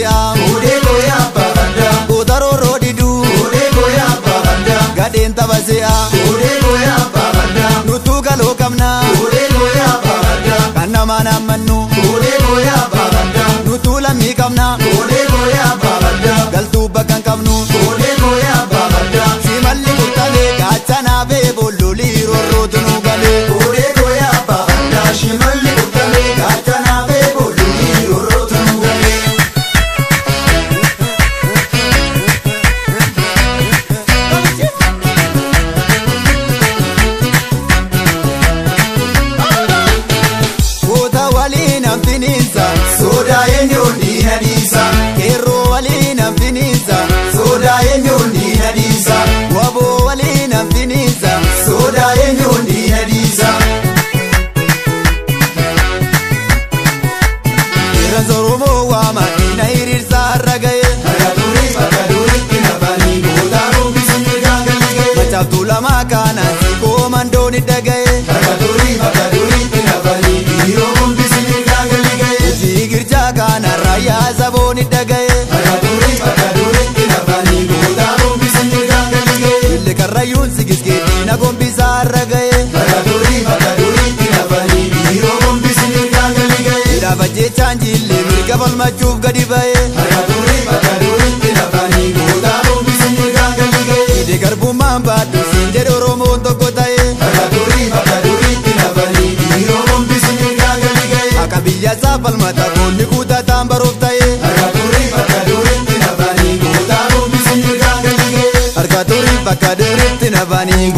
se'a. Fuudhee gooyaa abbaa fardaa. Goota roorroo diduu. Fuudhee gooyaa abbaa fardaa. Gadheen tapha se'a. Fuudhee gooyaa abbaa fardaa. Nutuu galoo qabna. Fuudhee gooyaa abbaa fardaa. Kan namaan ammannu. Fuudhee gooyaa abbaa fardaa. Nutuu lammii qabna. Fuudhee gooyaa abbaa fardaa. Galtuu bakka hin qabnu. Fuudhee gooyaa abbaa fardaa. Shimalli kuttamee gaachanaa bee bollolii roorrootu nu galee. Fuudhee gooyaa abbaa fardaa. Shimalli kuttamee gaachanaa bee bollolii roorrootu nu galee. Goota waliin hanfiniinsa. Sodaa eenyuun diina dhiisa. Qeerroo waliin hanfiniinsa. Sodaa eenyuun diina dhiisa. Waboo waliin hanfiniinsa. Sodaa eenyuun diina dhiisa. Qeerransa Oromoo waama diina hiriirsaa har'a ga'e. Bakka durii bakka duriitti nafanii gootaa rumbisi mirgaan galii ga'e. Macaaftuu lamaa kaanaan siikoo mandoon hidha ga'e. Bakka durii bakka duriitti nafanii dhiiroo rumbisi mirgaan galii ga'e. Hojii girjaa kaanaan raayyaa saboon hidha ga'e. Bakka durii bakka duriitti nafanii gootaa rumbisi mirgaan galii ga'e. Illee karrayyuun sigiskee diina gombisaa har'a ga'e. Bakka durii bakka duriitti nafanii dhiiroo rumbisi mirgaan galii ga'e. Hidhaaf ajjechaan jillee mirga falmachuuf gadi ba'e. Bakka durii bakka duriitti nafanii gootaa rumbisi mirgaan galii ga'e. Hidhe garbummaan baadhu siin jedhe Oromoon tokko ta'e. Bakka durii bakka duriitti nafanii dhiiroo rumbisi mirgaan galii ga'e. Akka biyya isaa falmata boonni guutataan baruuf ta'e. Bakka durii bakka duriitti nafanii gootaa rumbisi mirgaan galii ga'e. Harka durii bakka duriitti nafanii.